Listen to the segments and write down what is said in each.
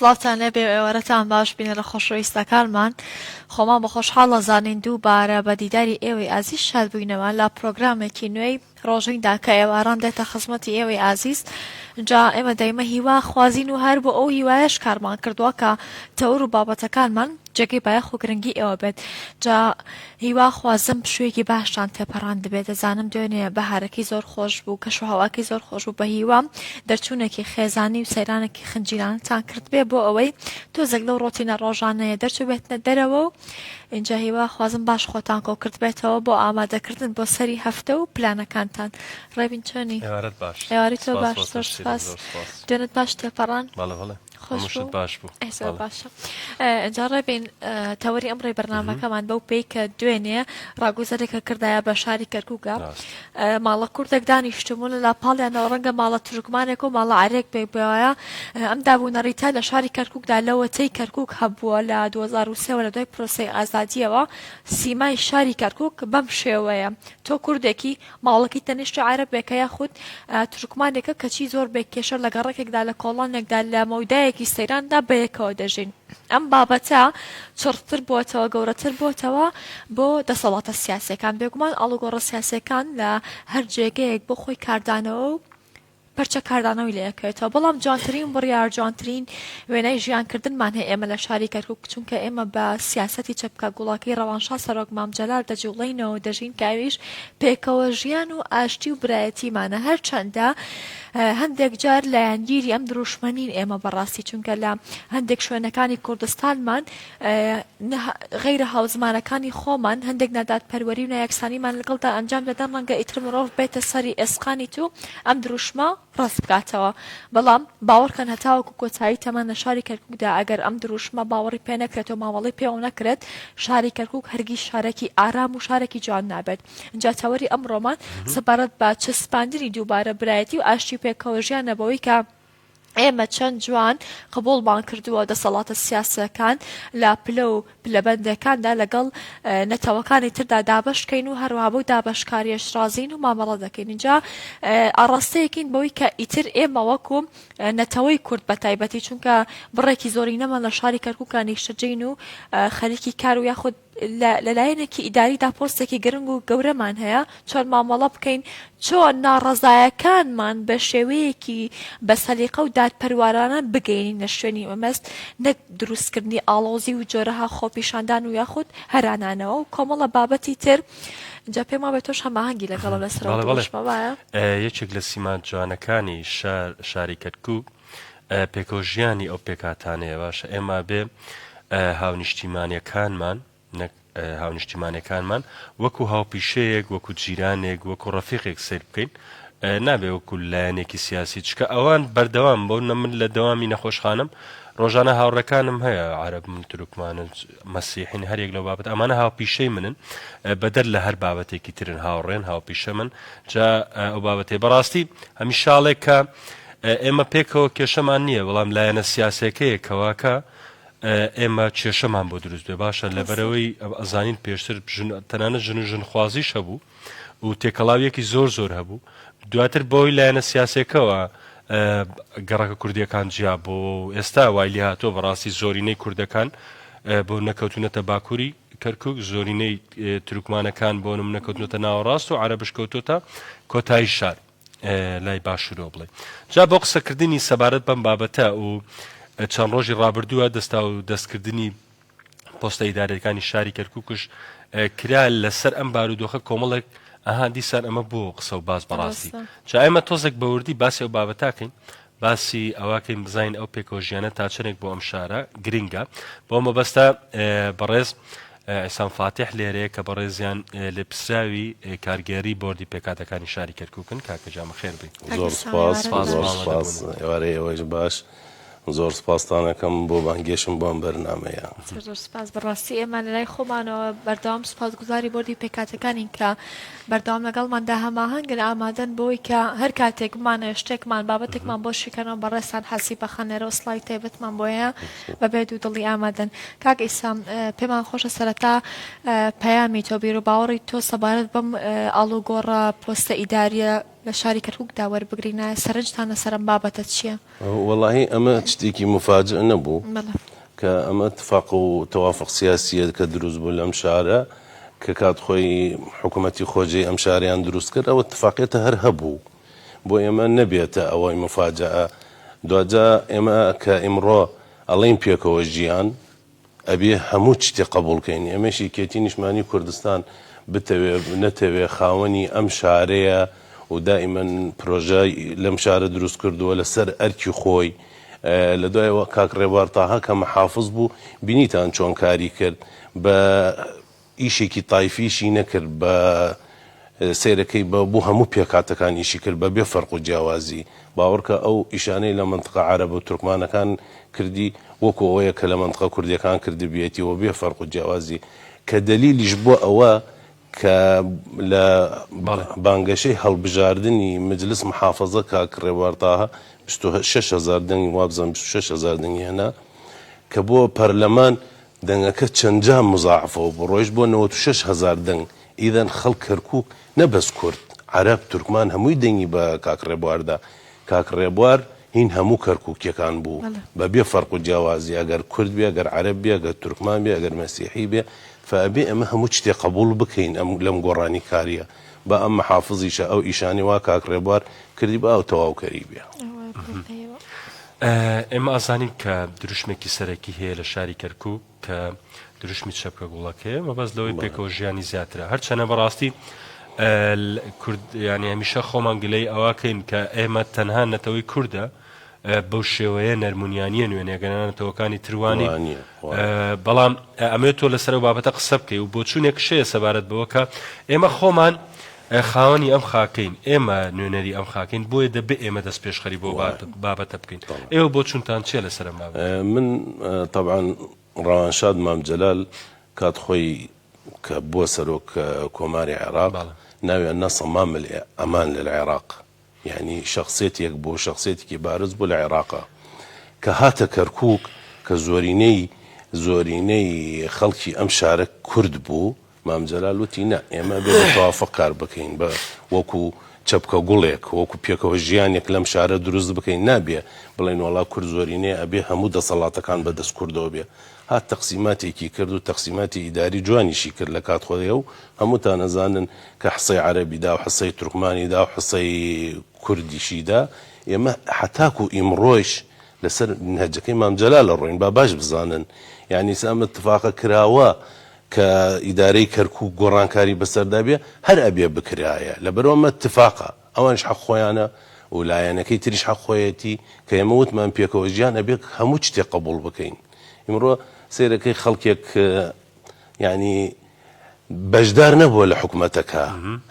سڵاوتان لێبێ و ئێوارەتان باش بینەرە خۆشەویستەکانمان خۆمان بە خۆشحاڵ ئەزانین دووبارە بە دیداری ئێوەی ئازیز شاد بووینەوە لە پرۆگرامێکی نوێی ڕۆژیندا کە ئێواران دێتە خزمەتی ئێوەی ئازیز جا ئێمە دایمە هیوا خوازین و هەر بۆ ئەو هیوایەش کارمان کردووە کە تەور و بابەتەکانمان جێگەی بایەخ و گرنگی ئێوە بێت جا هیوا خوازم پشوویەکی باشتان تێپەڕاندبێت دەزانم دوێنێ بەهارەکەی زۆر خۆش بوو کەش و هەواکەی زۆر خۆش بوو بە هیوام دەرچوونێکی خێزانی و سەیرانێکی خنجیلانەتان کردبێ بۆ ئەوەی تۆزێک لەو ڕۆتینە ڕۆژانەیە دەرچووبێتنە دەرەوە و ئینجا هیوا خوازم باش خۆتان کۆ کردبێتەوە بۆ ئامادەکردن بۆ سەری هەفتە و پلانەکانتان ڕێبین چۆنی؟ ئێوارەت باش. ئێوارەی تۆ سپاس باش بۆ زۆر تۆش شیرین سپاس زۆر سپاس. دوێنت باش تێپەڕان؟ بەڵێ بەڵێ. خۆش هەموو شت بوو؟ باش بوو. ئێ زۆر بەڵێ. باشە. ئینجا ڕێبین تەوەری ئەمڕۆی بەرنامەکەمان بەو پێی کە دوێنێ ڕاگوزەرێکە کردایە بە شاری کەرکووکە ڕاست. ماڵە کوردێک دانیشتبوون لە لاپاڵیانەوە ڕەنگە ماڵە تورکمانێک و ماڵە عەرێک بێ بوایە ئەم دابونەریتە لە شاری کەرکووکدا لەوەتەی کەرکووک هەبووە لە 2003 وە لە دوای پرۆسەی ئازادییەوە سیمای شاری کەرکووک بەم شێوەیە تۆ کوردێکی ماڵەکەی تەنیشتی عەرەبێکە یاخود تورکمانێکە کەچی زۆر بێ کێشە لە گەڕەکێکدا لە کۆڵانێکدا لە مەودایەکی سەیراندا بەیەکەوە دەژین. ئەم بابەتە چڕتر بۆتەوە گەورەتر بۆتەوە بۆ دەسەڵاتە سیاسیەکان. بێگومان ئاڵوگۆڕە سیاسیەکان لە هەر جێگەیەک بۆ خۆی کاردانەوە و پەرچە کاردانەوەی لێ ئەکەوێتەوە بەڵام جوانترین بڕیار جوانترین وێنای ژیانکردنمان هەیە ئێمە لە شاری کەرکوک چونکە ئێمە بە سیاسەتی چەپکە گوڵەکەی ڕەوانشا سەرۆک مام جەلال دەجوڵێینەوە دەژین کە ئەویش پێکەوە ژیان و ئاشتی و برایەتیمانە هەرچەندە هەندێک جار لایەنگیری ئەم دروشمە نین ئێمە بەڕاستی چونکە لە هەندێک شوێنەکانی کوردستانمان غەیرە هاوزمانەکانی خۆمان هەندێک نادادپەروەری و نایەکسانیمان لەگەڵدا ئەنجام دەدەن ڕەنگە ئیتر مرۆڤ بێتە سەری ئێسقانی تو ئەم دروشمە ڕاست بکاتەوە بەڵام باوەڕکەن هەتاوەکو کۆتایی تەمەن لە شاری کەرکوکدا ئەگەر ئەم دروشمە باوەڕی پێ نەکرێت و مامەڵەی پێوە نەکرێت شاری کەرکوک هەرگیز شارێکی ئارام و شارێکی جوان نابێت جا تەوەری ئەمڕۆمان سەبارەت بە چەسپاندنی دووبارە برایەتی و ئاشتی و پێکەوەژیانە بەوەی کە ئێمە چەند جوان قبوڵمان کردووە دەسەڵاتە سیاسیەکان لە پلە و پلەبەندەکاندا لەگەڵ نەتەوەکانی تردا دابەش کەین و هەروەها بەو دابەشکاریەش ڕازین و مامەڵە دەکەین اینجا ئاڕاستەیەکین بەوەی کە ئیتر ئێمە وەکو نەتەوەی کورد بە تایبەتی چونکە بڕێکی زۆرینەمان لە شاری کەرکووکا نیشتەجێین و خەریکی کار و یاخود لە لایەنێکی ئیداریدا پۆستێکی گرنگ و گەورەمان هەیە، چۆن مامەڵە بکەین، چۆن ناڕەزایەکانمان بە شێوەیەکی بە سەلیقە و دادپەروارانە بگەیەنینە شوێنی مەبەست، نەک دروستکردنی ئاڵۆزی و جۆرەها خۆپیشاندان و یاخود هەرانانەوە و کۆمەڵە بابەتی تر. جا پێم وابێ تۆش هەماهەنگی لەگەڵم لەسەر ئەو بەڵێ بەڵێ دروشمە وایە؟ یەکێک لە سیما جوانەکانی شار شاری کەرکوک پێکەوە ژیانی ئەو پێکهاتانەیە باشە ئێمە بێ هاونیشتیمانیەکانمان نەک هاونیشتیمانەکانمان وەکو هاوپیشەیەک وەکو جیرانێک وەکو ڕەفیقێک سیر بکەین نابێ وەکو لایەنێکی سیاسی چکە ئەوان بەردەوام بۆ نە من لە دەوامی نەخۆشخانم ڕۆژانە هاوڕەکانم هەیە عرب من تورکمانن مەسیحین هەرێک لەو بابەت ئەمانە هاوپیشەی منن بەدەر لە هەر بابەتێکی ترن هاوڕێن هاوپیشە من جا ئەو بابەتەی بەڕاستی هەمیشاڵێک کە ئێمە پێکەوە کێشەمان نییە، بەڵام لایەنە سیاسیەکەیە کەواکە ئێمە کێشەمان بۆ دروست بێ باشە لەبەرەوەی ئەزانین پێشتر ژن تەنانەت ژن و ژنخوازیش هەبوو و تێکەڵاویەکی زۆر زۆر هەبوو دواتر بەهۆی لایەنە سیاسەکەوە گەڕەکە کوردیەکان جیا بۆ و ئێستا وای لێ هاتووە بەڕاستی زۆرینەی کوردەکان بۆ نەکەوتونەتە باکووری کەرکک زۆرینەی تورکمانەکان بۆ نمونە کەوتونەتە ناوەڕاست و عەرەبش کەوتۆتە کۆتایی شار. لای باشوورەوە بڵێ جا بۆ قسەکردنی سەبارەت بەم بابەتە و چەند ڕۆژی ڕابردووە دەستا و دەستکردنی پۆستە ئیدارەکانی شاری کەرکوکش کرا لەسەر ئەم بارودۆخە کۆمەڵێک ئەها دیسان ئەمە بۆ قسە و باس بەڕاستی جا ئێمە تۆزێک بەوردی باسی ئەو بابەتاکەین باسی ئەوەکەین بزانین ئەو پێکەوە ژیانە تا چەندێک بۆ ئەم شارە گرنگە بۆ مەبەستە بەڕێز عیسام فاتیح لێرەیە کە بەڕێزیان لێپرسراوی کارگێری بۆردی پێکهاتەکانی شاری کەرکوکن کاکە گیان بەخێر بێی. زۆر سوپاس زۆر سوپاس ئێوارەی ئێوەش باش زۆر سوپاستان ئەکەم بۆ بانگێشم بۆ ئەم بەرنامەیە. زۆر زۆر سوپاس بەڕاستی ئێمە لەلای خۆمانەوە بەردەوام سوپاسگوزاری بۆردی پێکهاتەکانین کە بەردەوام لەگەڵماندا هەماهەنگن ئامادەن بۆی کە هەر کاتێک بمانەوێت شتێکمان بابەتێکمان بۆ شیکەنەوە بەڕێزتان حەسیبە خەنێرەوە سڵاوی تایبەتمان بۆیە بەبێ دوودڵی ئامادەن. کاک ئیسام پێمان خۆشە سەرەتا پەیامی تۆ بیروباوەڕی تۆ سەبارەت بەم ئاڵوگۆڕە پۆستە ئیداریە. لە شاری کەرکوکدا وەربگرین ئایا سەرنجتان لەسەر ئەم بابەتە چییە؟ وەڵاهی ئەمە شتێکی موفاجئ نەبوو کە ئەمە تفاق و تەوافق سیاسیە کە دروست بوو لەم شارە کە کات خۆی حکوومەتی خۆجێی ئەم شاریان دروست کرد ئەوە تفاقیەتە هەر هەبوو بۆ ئێمە نەبێتە ئەوەی موفاجەئە دواجا ئێمە کە ئیمڕۆ ئەڵێین پێکەوە ژیان ئەبێ هەموو چتێ قەبوڵ کەین ئێمەش یەکێتی نیشتمانی کوردستان بتەوێ نەتەوێ خاوەنی ئەم شارەیە و دائیمەن پرۆژە لەم شارە دروست کردووە لەسەر ئەرکی خۆی لە دوایەوە کاک ڕێبوار تاها کە محافز بوو بینیتان چۆن کاری کرد بە ئیشێکی تایفیشی نەکرد بە سەیرەکەی بە بۆ هەموو پێکهاتەکان ئیشی کرد بە بێ فەرق و جیاوازی باوەڕکە ئەو ئیشانەی لە مەنتقە عەرەب و تورکمانەکان کردی وەکو ئەوەیە کە لە مەنتقە کوردیەکان کردبیەتی و بێ فەرق و جیاوازی کە دەلیلیش بۆ ئەوە کە لە بانگەشەی هەڵبژاردنی مجلس محافەزە کاک ڕێبوار تاها 26 هەزار دەنگی وابزانم 26 هەزار دەنگی هێنا کە بۆ پەرلەمان دەنگەکە چەندجار مزاعفەوە بوو ڕۆیشت بۆ 96 هەزار دەنگ، ئیذەن خەڵک کەرکوک نە بەس کورد، عەرەب، تورکمان هەمووی دەنگی بە کاک ڕێبوار دا، کاک ڕێبوار هین هەموو کەرکوکیەکان بوو بە بێ فەرق و جیاوازی ئەگەر کورد بێ ئەگەر عەرەب بێ ئەگەر تورکمان بێ ئەگەر مەسیحی بێ فە ئەبێ ئێمە هەموو چتێ قەبوڵ بکەین ئەم لەم گۆڕانی کاریە با ئەم محافزیشە ئەو ئیشانەی وا کاک ڕێبوار کردی با ئەو تەواوکەری بێ. ئێمە ئەزانین کە دروشمێکی سەرەکی هەیە لە شاری کەرکوک کە دروشمی چەپکە گوڵەکەیە مەبەست لەوەی پێکەوە ژیانی زیاترە هەرچەنە بەڕاستی کورد یانی هەمیشە خۆمان گلەی ئەوەکەین کە ئێمە تەنها نەتەوەی کوردە بەو شێوەیە نەرمونیانیە نوێنێ گەنە نەتەوەکانی تروانی بەڵام ئەمێ تۆ لەسەر بابەتە قسە بکەی و بۆچوونێک شەیە سەبارەت بەوە کە ئێمە خۆمان خاوەنی ئەم خاکەین، ئێمە نوێنەری ئەم خاکەین، بۆیە دەبێ ئێمە دەستپێشخەری بۆ بابەتە بکەین. ئێوە بۆچوونتان چییە لەسەر ئەم بابەتە؟ من تەبعەن ڕەوانشاد مام جەلال کات خۆی کە بووە سەرۆک کۆماری عێراق ناویان نا صمام الامان للعراق یانی شەخسیەتێک بوو شەخسیەتێکی بارز بوو لە عێراقا کە هاتە کەرکوک کە زۆرینەی زۆرینەی خەڵکی ئەم شارە کورد بوو مام جەلال وتی نا ئێمە ئەبێ بە تەوافق کار بکەین بە وەکو چەپکە گوڵێک وەکو پێکەوە ژیانێک لەم شارە دروست بکەین نابێ بڵێن وەڵا کورد زۆرینەیە ئەبێ هەموو دەسەڵاتەکان بە دەست کوردەوە بێ هات تەقسیماتێکی کرد و تەقسیماتی ئیداری جوانیشی کرد لە کات خۆی و هەمووتان ئەزانن کە حسەی عەرەبی دا و حسەی تورکمانی دا و حسەی کوردیشی دا ئێمە حەتاکو ئیمڕۆیش لەسەر نهجەکەی مام جەلال ئەڕۆین با باش بزانن یانی ئیستا ئەم اتفاقە کراوە کە ئیدارەی کەرکوک گۆڕانکاری بەسەردا بێ هەر ئەبێ بکرایە لەبەرئەوە ئەمە اتفاقە ئەوانیش حەق خۆیانە و لایەنەکەی تریش حەق خۆیەتی کە ئێمە وتمان پێکەوە ژیان ئەبێ هەموو شتێ قبوڵ بکەین ئیمڕۆ سەیرەکەی خەڵکێک یانی بەشدار نەبووە لە حکومەتەکە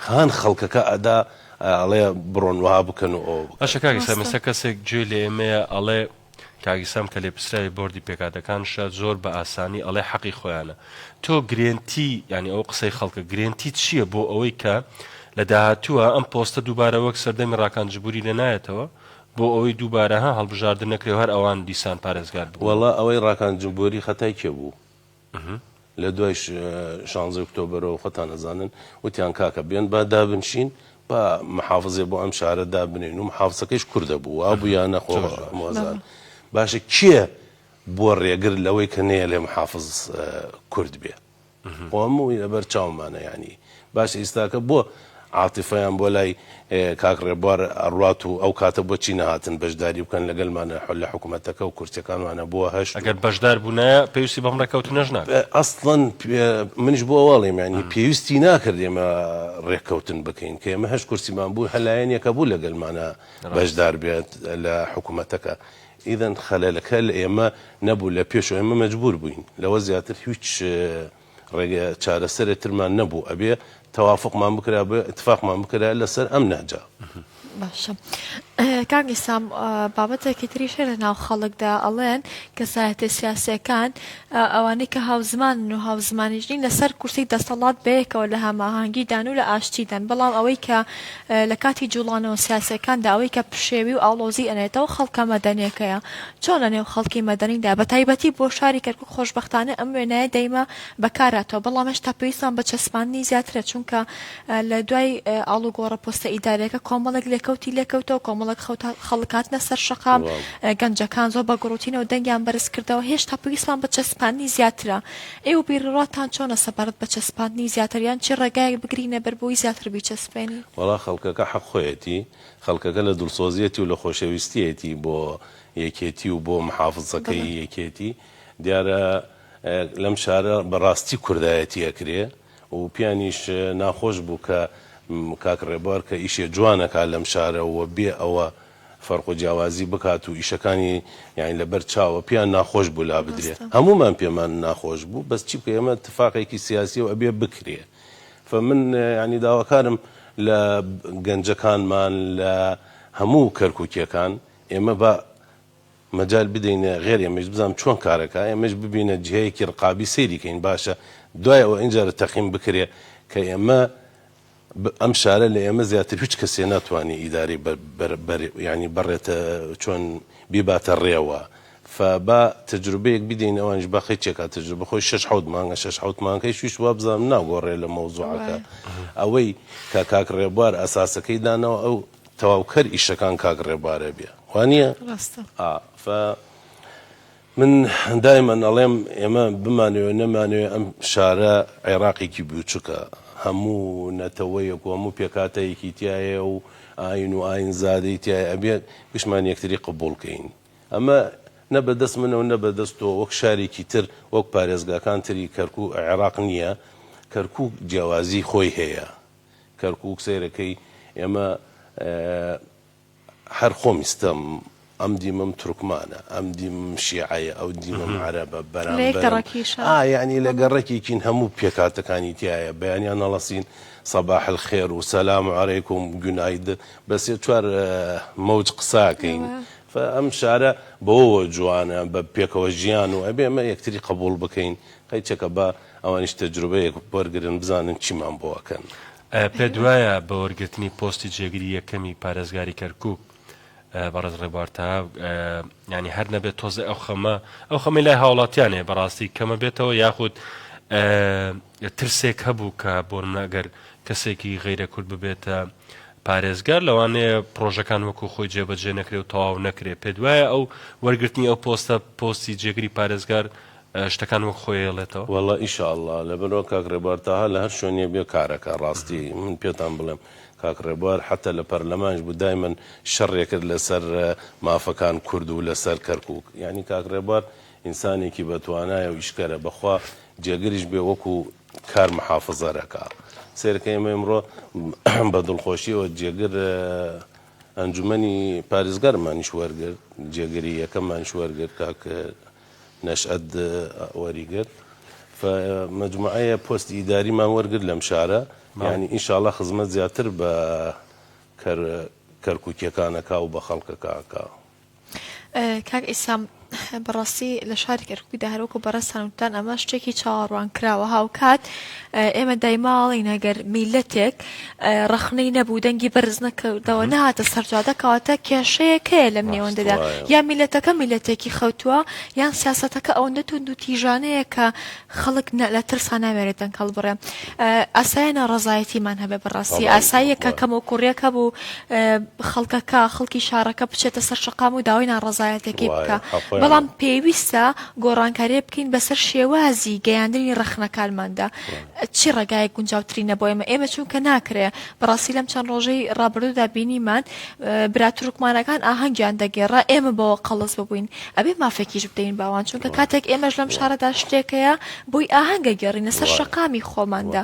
هان خەڵکەکە ئەدا ئەڵێ بڕۆن وەها بکەن و ئەوە بکەن. باشە کاک ئیسلام ئێستا کەسێک گوێی لە ئێمەیە ئەڵێ کاک ئیسلام کە لێپرسراوی بۆردی پێکهاتەکانشە زۆر بە ئاسانی ئەڵێ حەقی خۆیانە تۆ گرێنتی یانی ئەوە قسەی خەڵکە گرێنتی چییە بۆ ئەوەی کە لە داهاتووە ئەم پۆستە دووبارە وەک سەردەمی ڕاکان جبوری لێ نایەتەوە بۆ ئەوەی دووبارە ها هەڵبژاردن نەکرێ و هەر ئەوان دیسان پارێزگار ببنەوە. وەڵا ئەوەی ڕاکان جبوری خەتای کێ بوو؟ لە دوای شانزەی ئۆکتۆبەرەوە خۆتان ئەزانن وتیان کاکە بێن با دابنشین با محافزێ بۆ ئەم شارە دابنێین و محافزەکەیش کوردە بوو وابوو یا نە خۆ هەموو باشە کێ بووە ڕێگر لەوەی کە نەیەلێ محافز کورد بێ خۆ هەمووی لەبەر چاومانە یانی باشە ئیستاکە بۆ عاتیفەیان بۆ لای کاک ڕێبوار ئەڕوات و ئەو کاتە بۆچی نەهاتن بەشداری بکەن لەگەلمانە لە حکومەتەکە و کورسیەکانمانە بووە هەشت و. ئەگەر بەشدار بوونایە پێویستی بەم ڕێککەوتنەش ناکرد. ئەسڵەن منیش بۆ ئەوە ئەڵێم یانی پێویستی ناکرد ئێمە ڕێککەوتن بکەین کە ئێمە هەشت کورسیمان بوو هەر لایەنێک هەبوو لەگەلمانە بەشدار بێت لە حکومەتەکە ئیذەن خەلەلەکە لە ئێمە نەبوو لە پێشەوە ئێمە مەجبور بووین لەوە زیاتر هیچ ڕێگە چارەسەرێ ترمان نەبوو ئەبێ تەوافقمان بکرا بێ ئیتفاقمان بکرایە لەسەر ئەم نەهجە. باشە. کاک ئیسام بابەتێکی تریش هەیە لە ناو خەڵکدا ئەڵێن کەسایەتە سیاسیەکان ئەوانەی کە هاوزمانن و هاوزمانیش نین لەسەر کورسی دەسەڵات بەیەکەوە لە هەماهەنگیدان و لە ئاشتیدان بەڵام ئەوەی کە لە کاتی جوڵانەوە سیاسیەکاندا ئەوەی کە پشێوی و ئاڵۆزی ئەنێتەوە خەڵکە مەدەنیەکەیە چۆن لە نێو خەڵکی مەدەنیدا بە تایبەتی بۆ شاری کەرکوک خۆشبەختانە ئەم وێنایە دایمە بەکارهاتوە بەڵام هێشتا پێویستمان بە چەسپاندنی زیاترە چونکە لە دوای ئاڵوگۆڕە پۆستە ئیداریەکە کۆمەڵێک لێکەوتی لێکەوتەوە، کۆمەڵێک خەڵک هاتنە سەر شەقام، گەنجەکان زۆر بە گوڕوتینەوە دەنگیان بەرز کردەوە، هێشتا پێویستمان بە چەسپاندنی زیاترە. ئێوە بیروڕاتان چۆنە سەبارەت بە چەسپاندنی زیاتر یان چی ڕێگایەک بگرینە بەر بۆی زیاتر بیچەسپێنین؟ وەڵا خەڵکەکە حەق خۆیەتی، خەڵکەکە لە دڵسۆزیەتی و لە خۆشەویستیەتی بۆ یەکێتی و بۆ محافزەکەی یەکێتی، دیارە لەم شارە بەڕاستی کوردایەتی ئەکرێ، و پیانیش ناخۆش بوو کە کاک ڕێبوار کە ئیشێ جوان ئەکا لەم شارە و بێ ئەوە فەرق و جیاوازی بکات و ئیشەکانی یانی لەبەر چاوە پیان ناخۆش بوو لابدرێ هەموومان پێمان ناخۆش بوو بەس چی بکەی ئەمە تفاقێکی سیاسیە و ئەبێ بکرێ فمن یانی داواکارم لە گەنجەکانمان لە هەموو کەرکوکیەکان ئێمە با مەجال بدەینە غێر ئێمەیش بزانم چۆن کارەکا ئێمەش ببینە جهەیەکی ڕقابی سەیری کەین باشە دوای ئەوە ئینجا تەقیم بکرێ کە ئێمە ئەم شارە لە ئێمە زیاتر هیچ کەسێ ناتوانێ ئیدارەی یانی بەڕێتە چۆن بیباتە ڕێوە فبا تەجروبەیەک بدەین ئەوانیش با قەیچێکا تەجروبە خۆی شەش حەوت مانگە شەش حەوت مانگەیش ویش وابزانم ناگۆڕێ لە مەوزوعەکە ئەوەی کە کاک ڕێبوار ئەساسەکەی داناوە ئەو تەواوکەر ئیشەکان کاک ڕێبوارە بێ وانیە؟ ڕاستە. ئا ف من دایمەن ئەڵێم ئێمە بمانەوێ نەمانەوێ ئەم شارە عێراقێکی بوچکە هەموو نەتەوەیەک و هەموو پێکهاتەیەکی تیایە و ئاین و ئاینزادەی تیایە ئەبێ گشتمان یەکتری قبوڵ کەین ئەمە نە بە دەست منەوە نە بە دەست تۆ وەک شارێکی تر وەک پارێزگاکان تری کەرکوک عێراق نییە کەرکوک جیاوازی خۆی هەیە کەرکوک سەیرەکەی ئێمە هەر خۆم ئیستەم ئەم دیمەم تورکمانە ئەم دیمم شیعەیە ئەو دیمەم عەرەبە بەرامبەرم ئا یعنی لە گەڕەکێکین هەموو پێکهاتەکانی تایە بەیانیان هەڵەسین صباح الخير و سلام علیکم گوناید بە سێ چوار مەوج قساکەین ئەم شارە بەوەوە جوانە بە پێکەوە ژیان و ئەبێ ئێمە یەکتری قبوڵ بکەین قەیچەکە با ئەوانیش تەجروبەیەک وەرگرن بزانن چیمان بۆ ئەکەن. ئایا پێت وایە بە وەرگرتنی پۆستی جێگری یەکەمی پارێزگاری کەرکوک بەڕێز ڕێبوار تەها یانی هەر نەبێت تۆزێ ئەو خەمە ئەو خەمەی لای هاوڵاتیان هەیە بەڕاستی کەمە بێتەوە یاخود ترسێک هەبوو کە بۆ نمونە ئەگەر کەسێکی غەیرە کورد ببێتە پارێزگار لەوانەیە پرۆژەکان وەکو خۆی جێبەجێ نەکرێ و تەواو نەکرێ پێت وایە ئەو وەرگرتنی ئەو پۆستە پۆستی جێگری پارێزگار شتەکان وەک خۆی ئەیەڵێتەوە؟ وەڵا ئیشاڵڵا لەبەرئەوە کاک ڕێبوار تاها لە هەر شوێنێ بێ کارەکا ڕاستی من پێتان بڵێم کاک ڕێبوار حەتا لە پەرلەمانیش بوو دایمەن شەڕێ کرد لەسەر مافەکان کورد و لەسەر کەرکوک یانی کاک ڕێبوار ئینسانێکی بەتوانایە و ئیشکەرە بەخوا جێگریش بێ وەکو کار محافزەرەکا سەیرکە ئێمە ئیمڕۆ بە دڵخۆشیەوە جێگر ئەنجومەنی پارێزگارمانیش وەرگرت جێگری یەکەممانیش وەرگرت کاک نەشئەت وەریگرت فمجموعەیە پۆستی ئیداریمان وەرگرت لەم شارە یانی ئینشاڵا خزمەت زیاتر بە کەرکوکیەکان ئەکا و بە خەڵکەکە ئەکا. کاک ئیسام بەڕاستی لە شاری کەرکوکدا هەروەکو بەڕێزتان وتتان ئەمە شتێکی چاوەڕوانکراوە هاوکات ئێمە دایما ئەڵێین ئەگەر میللەتێک ڕەخنەی نەبوو دەنگی بەرز نەکردەوە نەهاتە سەر جادە کەواتە کێشەیەک هەیە لەم نێوەندەدا یان میللەتەکە میللەتێکی خەوتووە یان سیاسەتەکە ئەوەندە توند و تیژانەیە کە خەڵک لە ترسا ناوێرێت دەنگ هەڵبڕێ ئاسایە ناڕەزایەتیمان هەبێ بەڕاستی ئاساییە کە کەموکوڕیەک هەبوو خەڵکەکە خەڵکی شارەکە بچێتە سەر شەقام و داوای ناڕەزایەتەکەی بکە بەڵام پێویستە گۆڕانکاریە بکەین بەسەر شێوازی گەیاندنی ڕەخنەکانماندا چی ڕێگایەک گونجاوترینە بۆ ئێمە؟ ئێمە چونکە ناکرێ بەڕاستی لەم چەند ڕۆژەی ڕابردوودا بینیمان برا تورکمانەکان ئاهەنگیان دەگێڕا ئێمە بەوە قەڵس ببووین ئەبێ مافێکیش بدەین باوان چونکە کاتێک ئێمەش لەم شارەدا شتێک هەیە بۆی ئاهەنگە گێڕین لەسەر شەقامی خۆماندا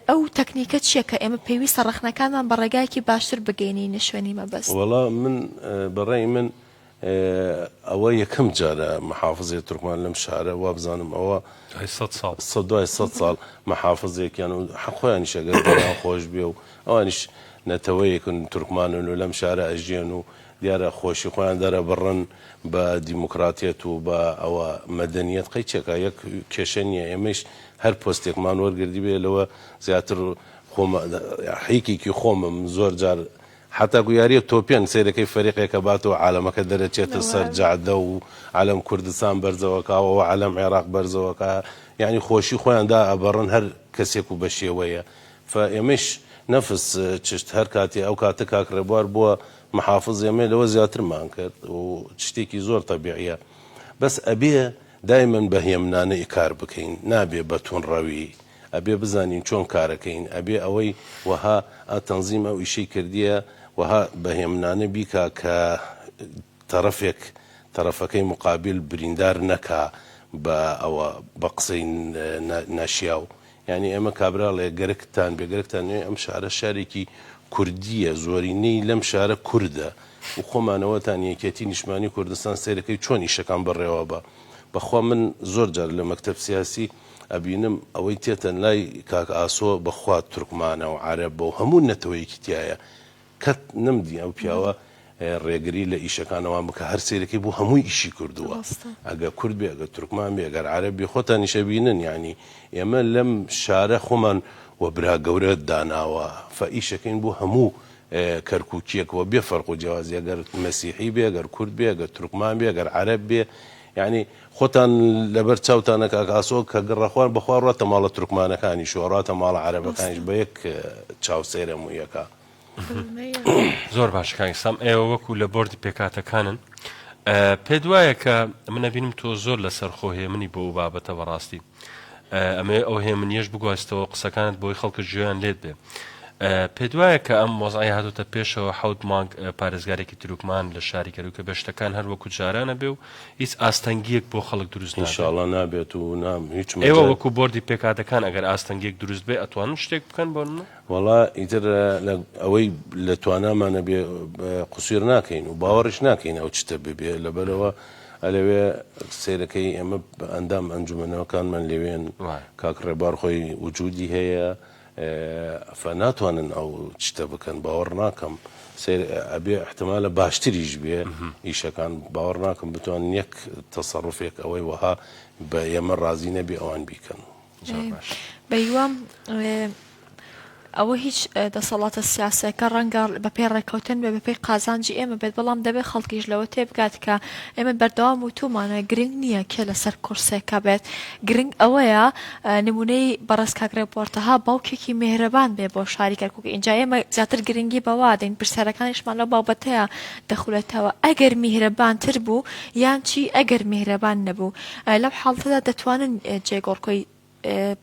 ئەو تەکنیکە چییە کە ئێمە پێویستە ڕەخنەکانمان بە ڕێگایەکی باشتر بگەینینە شوێنی مەبەست؟ وەڵا من بەڕای من. ئەوە یەکەم جارە محافزێ تورکمان لەم شارە وابزانم ئەوە دوای سەد ساڵ. سە دوای سەد ساڵ محافزێکیان و حەق خۆیانیش ئەگەر دڵیان خۆش بێ و ئەوانیش نەتەوەیەکن تورکمانن و لەم شارە ئەژیەن و دیارە خۆشی خۆیان دەرەبڕن بە دیموکراتیەت و بە ئەوە مەدەنیەت قەی چێکا یەک کێشە نیە ئێمەیش هەر پۆستێکمان وەرگردیبێ لەوە زیاتر خۆم حیکێکی خۆمم زۆر جار حەتاکو یاریە تۆپێن سەیرەکەی فەریقێکە باتەوە عالەمەکە دەرەچێتە سەر جادە و عەلەم کوردستان بەرزەوەکا و عەلەم عێراق بەرزەوەکا یانی خۆشی خۆیان دا ئەبەڕن هەر کەسێک و بەشێوەیە فە ئێمەیش نەفس چشت هەر کاتێ ئەو کاتە کاک ڕێبوار بووە محافز ئێمەی لەوە زیاترمان کرد و شتێکی زۆر تەبیعیە بەس ئەبێ دایمەن بە هێمنانە ئیکار بکەین نابێ بە تونڕەوی ئەبێ بزانین چۆن کارەکەین ئەبێ ئەوەی وەها ئە تەنزیم ئەو ئیشەی کردیە وەها بە هێمنانە بیکا کە تەڕەفێک تەڕەفەکەی موقابیل بریندار نەکا بە ئەوە بە قسەی ناشیاو یانی ئێمە کابرا ڵێ گەرەکتان بێ گەرەکتان نەوێ ئەم شارە شارێکی کوردیە زۆرینەی لەم شارە کوردە و خۆمانەوەتان یەکێتی نیشتمانی کوردستان سەیرەکەی چۆن ئیشەکان بەڕێوە بە بەخوا من زۆر جار لە مەکتەب سیاسی ئەبینم ئەوەی تێتە لای کاک ئاسۆ بەخوا تورکمانە و عەرەبە و هەموو نەتەوەیەکی تیایە کەت نەمدی ئەو پیاوە ڕێگری لە ئیشەکان ئەوان بکا هەر سەیرەکەی بۆ هەمووی ئیشی کردووە ئەگەر کورد بێ ئەگەر تورکمان بێ ئەگەر عەرەب بێ خۆتانیش ئەبینن یانی ئێمە لەم شارە خۆمان وە برا گەورە داناوە فە ئیشەکەین بۆ هەموو کەرکوکیەک وە بێ فەرق و جیاوازی ئەگەر مەسیحی بێ ئەگەر کورد بێ ئەگەر تورکمان بێ ئەگەر عەرەب بێ یانی خۆتان لەبەر چاوتانە کاک ئاسۆ کە گڕەخوار بەخوا ڕاتە ماڵە تورکمانەکانیش و ڕاتە ماڵە عەرەبەکانیش بە یەک چاو سەیرە مویەکە. زۆر باش کاک سام ئێوە وەکو لە بۆردی پێکاتەکانن پێت وایە کە من ئەبینم تۆ زۆر لەسەر خۆ هێمنی بۆ ئەو بابەتە بەڕاستی ئەمەوێ ئەو هێمنیەش بگواستەوە قسەکانت بۆی خەڵکە گوێیان لێت بێ پێت وایە کە ئەم وەزعی هاتۆتە پێشەوە حەوت مانگ پارێزگارێکی تورکمان لە شاری کەرکوکە بێ شتەکان هەر وەکو جارانە بێ و هیچ ئاستەنگیەک بۆ خەڵک دروست نابێت. ئینشاڵا نابێت و نام هیچ ئێوە مەجال. وەکو بۆردی پێکهاتەکان ئەگەر ئاستەنگیەک دروست بێ ئەتوانن شتێک بکەن بۆ نمونە؟ وەڵا ئیتر لە ئەوەی لە توانامانە بێ قسویر ناکەین و باوەڕیش ناکەین ئەو چتە ببێ لەبەرئەوە ئەلەوێ سەیرەکەی ئێمە ئەندام ئەنجومەنەکانمان لەوێن کاک ڕێبار خۆی وجودی هەیە فە ناتوانن ئەو چتە بکەن باوەڕ ناکەم سەیر ئەبێ احتمالە باشتریش بێ ئیشەکان باوەڕ ناکەم بتوانن یەک تەسەڕوفێک ئەوەی وەها بە ئێمە ڕازی نەبێ ئەوان بیکەن. زۆر باش. بەهیوام ئەوە هیچ دەسەڵاتە سیاسیەکە ڕەنگە بەپێی ڕێککەوتن بێ بەپێی قازانجی ئێمە بێت بەڵام دەبێت خەڵکیش لەوە تێبگات کە ئێمە بەردەوام وتومانە گرنگ نییە کێ لەسەر کورسێکە بێت گرنگ ئەوەیە نمونەی بەڕێز کاک ڕێبوار تەها باوکێکی میهرەبان بێ بۆ شاری کەرکوک ئینجا ئێمە زیاتر گرنگی بەوە دەین پرسیارەکانیشمان لەو بابەتەیە دەخولێتەوە ئەگەر میهرەبانتر بوو یان چی ئەگەر میهرەبان نەبوو لەو حاڵتەدا دەتوانن جێگۆڕکۆی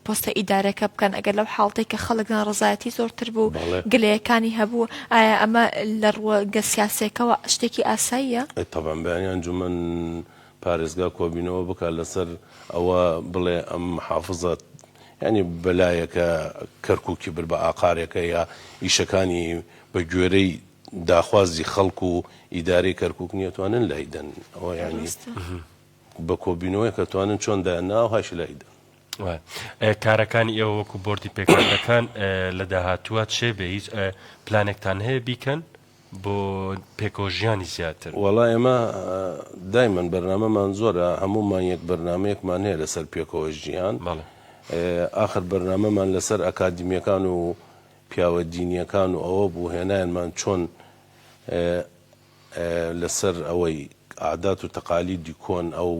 پۆستە ئیدارەکە بکەن ئەگەر لەو حاڵتەی کە خەڵک ناڕەزایەتی زۆرتر بوو گلەیەکانی هەبوو ئایا ئەمە لە ڕووەگە سیاسیەکەوە شتێکی ئاساییە؟ ئەی تەبعەن بەیانی ئەنجومەن پارێزگا کۆبینەوە بکات لەسەر ئەوە بڵێ ئەم محافزە یانی بەلایەکە کەرکوکی برد بە ئاقارێکە یا ئیشەکانی بە گوێرەی داخوازی خەڵک و ئیدارەی کەرکوک نیە توانن لای دەن ئەوە یانی بە کۆبینەوەیەک ئەتوانن چۆن دایان نا ئەوهاش لای دەن. کارەکانی ئێوە وەکو بۆردی پێکهاتەکان لە داهاتووە چێ بێ هیچ پلانێکتان هەیە بیکەن بۆ پێکەوە ژیانی زیاتر؟ وەڵا ئێمە دایمەن بەرنامەمان زۆرە هەموو مانگێک بەرنامەیەکمان هەیە لەسەر پێکەوە ژیان ئاخر بەرنامەمان لەسەر ئەکادیمیەکان و پیاوە دینیەکان و ئەوە بوو هێنایانمان چۆن لەسەر ئەوەی عادات و تەقالیدی کۆن ئەو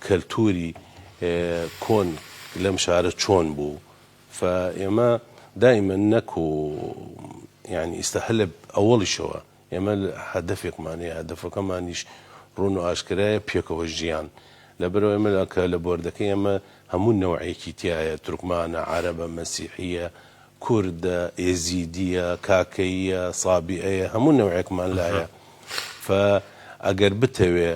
کەلتوری کۆن لەم شارە چۆن بوو فە ئێمە دایمەن نەکو یانی ئیستا هەر لە ئەوەڵیشەوە ئێمە هەدەفێکمان هەیە هەدەفەکەمانیش ڕوون و ئاشکرایە پێکەوە ژیان لەبەرئەوە ئێمە کە لە بۆردەکەی ئێمە هەموو نەوعێکی تیایە تورکمانە عەرەبە مەسیحیە کوردە، ئێزیدیە، کاکەییە، سابیئەیە، هەموو نەوعێکمان لایە. فە ئەگەر بتەوێ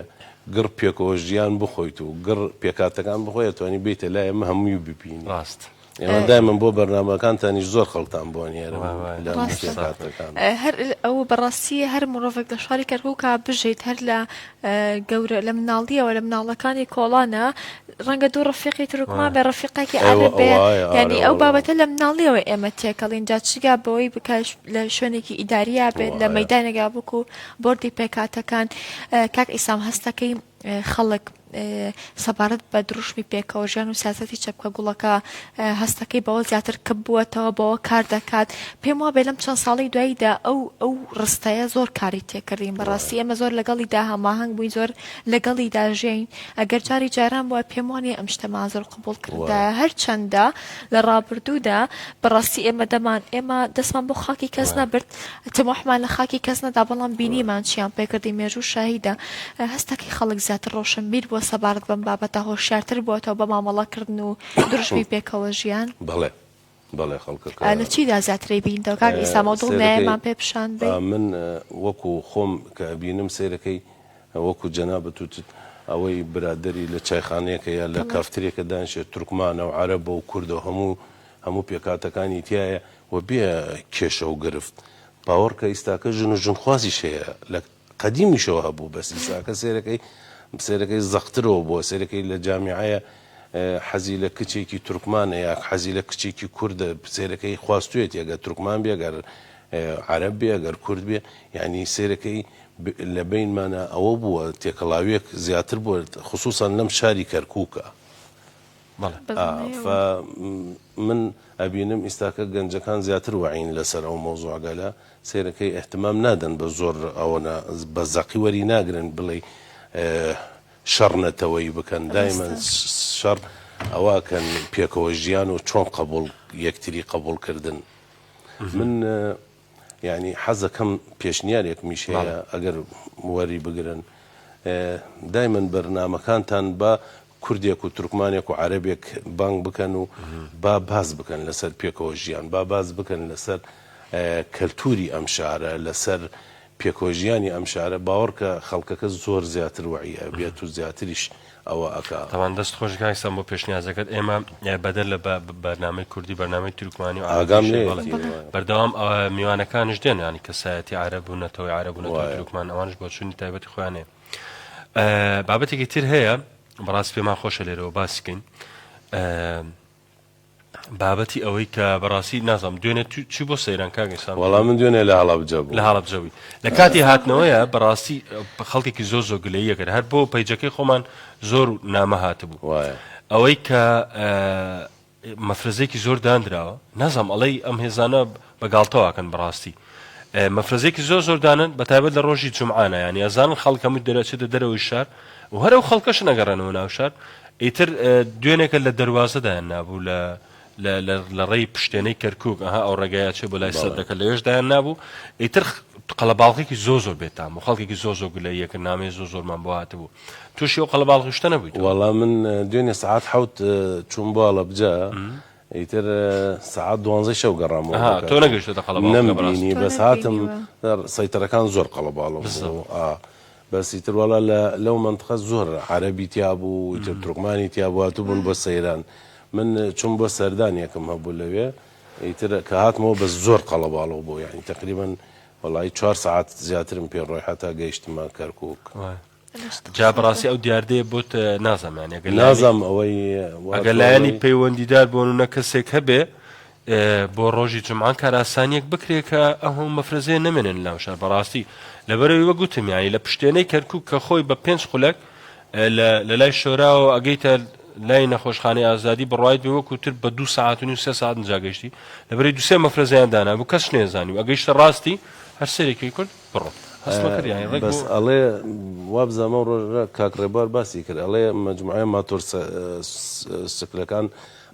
گڕ پێکەوە ژیان بخۆیت و گڕ پێکهاتەکان بخۆی ئەتوانی بێیتە لای ئێمە هەمووی ببینی. ڕاست. ئێمە دایمەن بۆ بەرنامەکانتانیش زۆر خەڵکتان بۆ ئەنێرم لە ڕاستە. پێکهاتەکان. هەر ئەوە بەڕاستی هەر مرۆڤێک لە شاری کەرکووکا بژیت هەر لە گەورە لە مناڵیەوە لە مناڵەکانی کۆڵانە ڕەنگە دوو ڕەفیقی تورکمان بێ ڕەفیقێکی ئەوە عەرەب بێ ئەوایە یعنی ئارە ئەو وەڵا. بابەتە لە مناڵیەوە ئێمە تێکەڵین جا چگا بەوەی بکە لە شوێنێکی ئیداریا بێت لە وایە. مەیدانێکا وەکو بۆردی پێکهاتەکان کاک ئیسام هەستەکەی خەڵک سەبارەت بە دروشمی پێکەوە ژیان و سیاسەتی چەپکە گوڵەکە هەستەکەی بەوە زیاتر کپ بووەتەوە بەوە کار دەکات پێم وابێ لەم چەند ساڵەی دواییدا ئەو ئەو ڕستەیە زۆر کاری تێکردین بەڕاستی ئێمە زۆر لەگەڵیدا هەماهەنگ بووین زۆر لەگەڵیدا ژیاین ئەگەر جاری جاران بووە پێم وانیە ئەم شتەمان زۆر قبوڵ کردایە هەرچەندە لە ڕابردوودا بەڕاستی ئێمە دەمان ئێمە دەستمان بۆ خاکی کەس نەبرد تموحمان لە خاکی کەس نەدا بەڵام بینیمان چیان پێکردین مێژوو شاهیدە هەستەکەی خەڵک زیاتر ڕۆشنبیر بووە سەبارەت بەم بابەتە هۆشیارتر بووەتەوە بە مامەڵەکردن و دروشمی پێکەوە ژیان؟ بەڵێ بەڵێ خەڵکەکە. لە چیدا زیاتر ئەیبینیتەوە کاک ئیسام ئەو دڵنیایەمان سەیرەکەی پێ پیشان بەی؟ من وەکو خۆم کە ئەبینم سەیرەکەی وەکو جەنابت وتت ئەوەی برادەری لە چایخانەیەکە یا لە بەڵێ. کافترێکە دانیشێ تورکمانە و عەرەبە و کوردە و هەموو هەموو پێکهاتەکانی تیایە و بێ کێشە و گرفت باوەڕکە ئیستاکە ژن و ژنخوازیش هەیە لە قەدیمیشەوە هەبوو بەس ئیستاکە سەیرەکەی سەیرەکەی زەقترەوە بووە سەیرەکەی لە جامیعەیە حەزی لە کچێکی تورکمانە یا حەزی لە کچێکی کوردە سەیرەکەی خواستوێتی ئەگەر تورکمان بێ ئەگەر عەرەب بێ ئەگەر کورد بێ یعنی سەیرەکەی لە بینمانە ئەوە بووە تێکەڵاویەک زیاتر بووە خصوصا لەم شاری کەرکووکە. بەڵێ. ف من ئەبینم ئیستاکە گەنجەکان زیاتر وەعین لەسەر ئەو مەوزوعگەلە سەیرەکەی ئیهتمام نادەن بە زۆر ئەوەنە بە زەقی وەری ناگرن بڵێی شەڕ نەتەوەیی بکەن دایمەن شەڕ ئەوەکەن پێکەوە ژیان و چۆن قبوڵ یەکتری قبوڵ کردن من یانی حەزەکەم پێشنیارێکمیش هەیە ئەگەر وەری بگرن دایمەن بەرنامەکانتان با کوردێک و تورکمانێک و عەرەبێک بانگ بکەن و با باس بکەن لەسەر پێکەوە ژیان با باس بکەن لەسەر کەلتوری ئەم شارە لەسەر پێکەوە ژیانی ئەم شارە باوەڕکە خەڵکەکە زۆر زیاتر وەعی ئەبێت و زیاتریش ئەوە ئەکا. تەبعەن دەست خۆش کاک سام بۆ پێشنیازەکەت ئێمە بەدەر لە بەرنامەی کوردی بەرنامەی تورکمانی و ئاگام عەرەبیش لێیەتی بەڵێ وایە. بەردەوام میوانەکانیش دێن یانی کەسایەتی عەرەب و نەتەوەی عەرەب و نەتەوەی وایە. تورکمان ئەوانش بۆچوونی تایبەتی خۆیان هەیە بابەتێکی تر هەیە بەڕاستی پێمان خۆشە لێرەوە باسی کەین بابەتی ئەوەی کە بەڕاستی نازانم دوێنێ چی بۆ سەیران کاک ئیسان وەڵا من دوێنێ لە هەڵەبجە بووم لە هەڵەبجە بووی لە کاتی هاتنەوەیە بەڕاستی خەڵکێکی زۆر زۆر گلەییە کرد هەر بۆ پەیجەکەی خۆمان زۆر نامە هاتبوو وایە ئەوەی کە مەفرەزەیەکی زۆر دانراوە نازانم ئەڵێی ئەم هێزانە بە گاڵتەوە ئەکەن بەڕاستی مەفرەزەیەکی زۆر زۆر دانن بە تایبەت لە ڕۆژی جومعانە یانی ئەزانن خەڵک هەموو دەرەچێتە دەرەوەی شار و هەر ئەو خەڵکەش نەگەڕێنەوە ناو شار ئیتر دوێنێکە لە دەروازەدایان نابوو لە لە ڕێی پشتێنەی کەرکک ئەها ئەو ڕێگایە چێ بۆ لای سەدەکە لەوێش دایان نابوو ئیتر قەڵەباڵغێکی زۆر زۆر بێتام و خەڵکێکی زۆر زۆر گلەیەکە نامەی زۆر زۆرمان بۆ هاتبوو تووشی ئەو قەڵەباڵغی شتە نەبوویتەوە؟ وەڵا من دوێنێ سەعات حەوت چووم بۆ هەڵەبجە ئیتر سەعات دوانزەی شەو گەڕامەوە ئەها بۆ تۆ کەرکوک نەگەیشتۆتە قەڵەباڵغەکە بەڕاستی. نەمبینی تۆ بەس هاتم نەتبینیوە. سەیتەرەکان زۆر قەڵەباڵغ بوو بالضبط. ئا بەس ئیتر وەڵا لە لەو مەنتقە زۆر عەرەبی تیا بوو ئیتر تورکمانی تیا بوو هاتبوون بۆ سەیران من چووم بۆ سەردانێکم هەبوو لەوێ ئیتر کە هاتمەوە بەس زۆر قەڵەباڵغ بوو یانی تەقریبەن وەڵایی چوار سەعات زیاترم پێ ڕۆی حەتا گەیشتمە کەرکوک. وایە. جا بەڕاستی ئەو دیاردەیە بۆت نازانم یانی ئەگەر لایەنی نازانم ئەوەی وا ئەگەر تۆ لایەنی ئەڵێی. پەیوەندیدار بۆ نمونە کەسێک هەبێ بۆ ڕۆژی جومعان کارئاسانیەک بکرێ کە ئەو هەموو مەفرەزەیە نەمێنن لەناو شار بەڕاستی لەبەرەوەی وەک گوتم یانی لە پشتێنەی کەرکوک کە خۆی بە پێنج خولەک لە لە لای شۆراوە ئەگەیتە لای نەخۆشخانەی ئازادی بڕوایت بێ وەکو تر بە دوو سەعات و نیو سێ سەعات نجا گەیشتی لەبەرەی دوو سێ مەفرەزەیان دانابوو کەس نەیەزانی و ئەگەیشتە ڕاستی هەر سەیرێکی کرد بڕۆ هەستمە کرد یانی ڕێک بەس بۆ ئەڵێ وابزانم ئەو ڕۆژە کاک ڕێبوار باسی کرد ئەڵێ مەجموعەی ماتۆر سکلەکان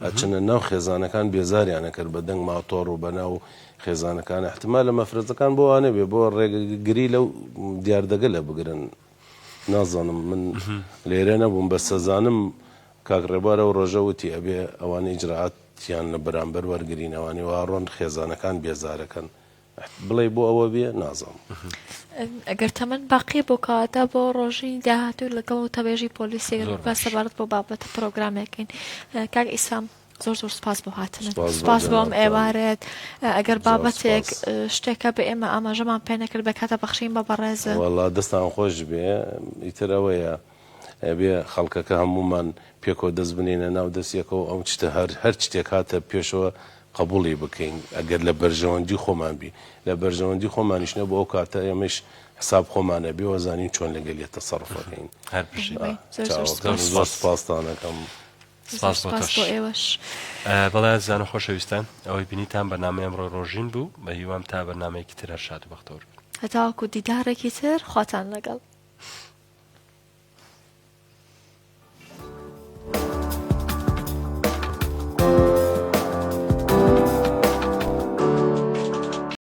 ئەچنە ناو خێزانەکان بێزاریان ئەکرد بە دەنگ ماتۆڕ و بەناو خێزانەکان احتمالە مەفرەزەکان بۆ وانە بێ بۆ ڕێگری لەو دیاردەگەلە بگرن نازانم من لێرە نەبووم بەس ئەزانم کاک ڕێبوار ئەو ڕۆژە وتی ئەبێ ئەوانە ئیجرائاتیان لە بەرامبەر وەرگرین ئەوانەی وا ڕۆن خێزانەکان بێزارەکەن بڵێی بۆ ئەوە بێ نازانم. ئەگەر تەمەن باقیە بۆ کەواتە بۆ ڕۆژی داهاتوو لەگەڵ وتەبێژی پۆلیسی زۆر با باش. سەبارەت بۆ بابەتە پرۆگرامێکین کاک ئیسام. زۆر زۆر سپاس بۆ هاتنت. سپاس بۆ سپاس بۆ ئەم جەنابتان. ئێوارەت. ئەگەر زۆر بابەتێک سپاس. شتێکە بە ئێمە ئاماژەمان پێ نەکرد بە کاتە بەخشین بە بەڕێزت. وەڵا دەستان خۆش بێ ئیتر ئەوەیە ئەبێ خەڵکەکە هەموومان پێکەوە دەست بنێینە ناو دەست یەکەوە ئەو چتە هەر هەر چتێک هاتە پێشەوە قەبوڵی بکەین ئەگەر لە بەرژەوەندی خۆمان بی لە بەرژەوەندی خۆمانیش نەبوو ئەو کاتە ئێمەش حساب خۆمان ئەبێ وەزانین چۆن لەگەلیە تەسەڕوف ئەکەین. هەر بژی. بەڵێ زۆر زۆر چاوەکەم سپاس. زۆر سپاستان ئەکەم. سپاس بۆ سپاس تۆش. بۆ ئێوەش. بەڵێ ئازیزان و خۆشەویستان ئەوەی بینیتان بەرنامەی ئەمڕۆی ڕۆژین بوو بە هیوام تا بەرنامەیەکی تر هەر شاد و بەختەوەر بن. هەتاوەکو دیدارێکی تر خواتان لەگەڵ.